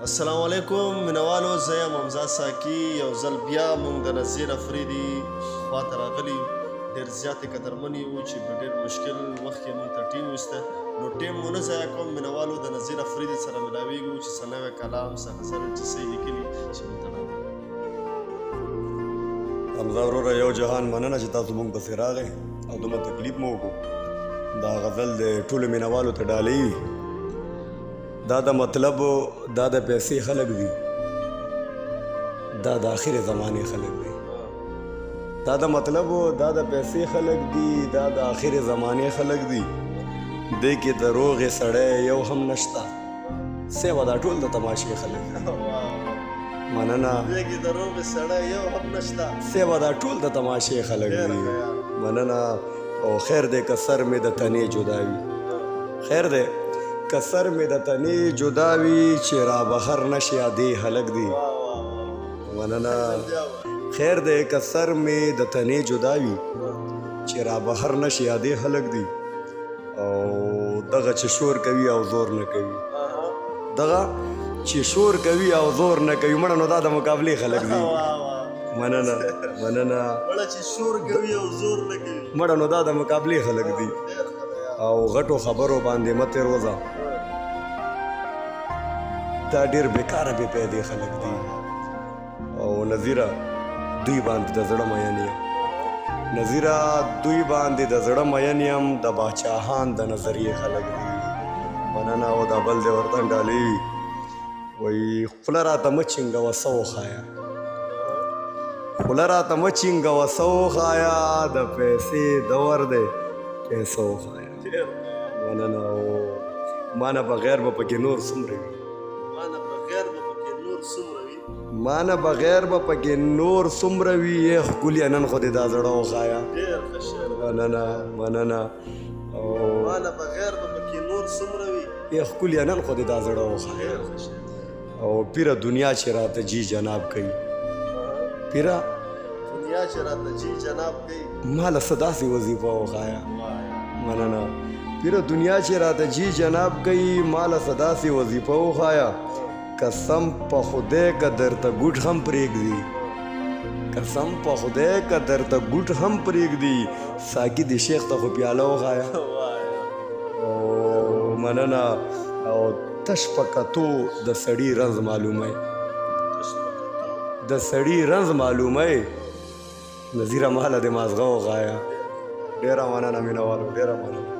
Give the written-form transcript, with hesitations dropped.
السلام علیکم مینوالو، زه یم حمزه ساکي. یو ځل بیا موږ د نذیر افریدي خواته راغلي یو. ډېر زیات قدرمن یو چې په ډېر مشکل وخت کې موږ ته ټیم ویسته، نو ټیم مو نه ضایع کوم مینوالو، د نذیر افریدي سره ملاویږو چې څه نوی کلام، څه غزل چې څه یې لیکلي چې موږ ته وړاندې. حمزه وروره، یو جهان مننه چې تاسو موږ پسې راغی او دومره تکلیف مو وکړو. دا غزل د ټولو مینوالو ته ډالۍ وي. دا د مطلب دا د پیسې خلک دي، دا د آخرې زمانې خلک دي. دا د مطلب دا د پیسې خلک دي، دا د آخرې زمانې خلک دي. دې کې د روغې سړی یو هم نشته، سیوا دا ټول د تماشې خلک دي. مننه. دې کې د روغې سړی یو هم نشته، سیوا دا ټول د تماشې خلک دي. مننه. او خیر دی که سر مې د تنې جدا وي، خیر دی که سر مې د تنې جدا وي، چې را بهر نشي ادې هلک دی. مننه. خیر دی که سر مې د تنې جدا وي، چې را بهر نشي ادې هلک دی. او دغه چې شور کوي او زور نه کوي، دغه چې شور کوي او زور نه کوي، مړه نو دا د مقابلې خلک دي. مننه، مننه. مړه چې شور کوي او زور نه کوي، مړه نو دا د مقابلې خلک دي. او غټو خبرو باندې مه تېروځه، دا ډېر بېکاره بې پیدې خلک دي. او نذیره دوی باندې د زړه مین یم، نذیره دوی باندې د زړه مین یم، د باچاهان د نظریې خلک دي. مننه. او دا بل دی ورته ډالۍ وي. وایي خوله راته مه چینګوه څه وښایه، خوله راته مه چینګوه څه وښایه، د پیسې دور دی پیسه وښایه. مننه. او مانه بغیر به پکې نور څومره وي، مانه بغیر به پکې نور څومره وي، مانه بغیر به پکې نور څومره وي، ای ښکلیه نن خو دې دا زړه وښایه. ډېر ښه شعر. مننه، مننه. او مانه بغیر به پکې نور څومره وي، ای ښکلیه نن خو دې دا زړه وښایه. ډېر ښه شعر. او پیره دنیا چې راته جی جناب کوي، پیره دنیا چې راته جی جناب کوي، ماله څه داسې وظیفه وښایه. مننه. پیره دنیا چې راته جی جناب کوي، ماله څه داسې وظیفه وښایه، قسم په خدای که درته ګوټ هم پرېږدي، قسم په خدای که درته ګوټ هم پرېږدي، ساکي د شیخ ته خو پیاله وښایه. او مننه. او تش په کتو د سړي رنځ معلوموي، د سړي رنځ معلوموي، نذیره ماله د مازغه وښایه. ډېره مننه مینهوالو، ډېره مننه.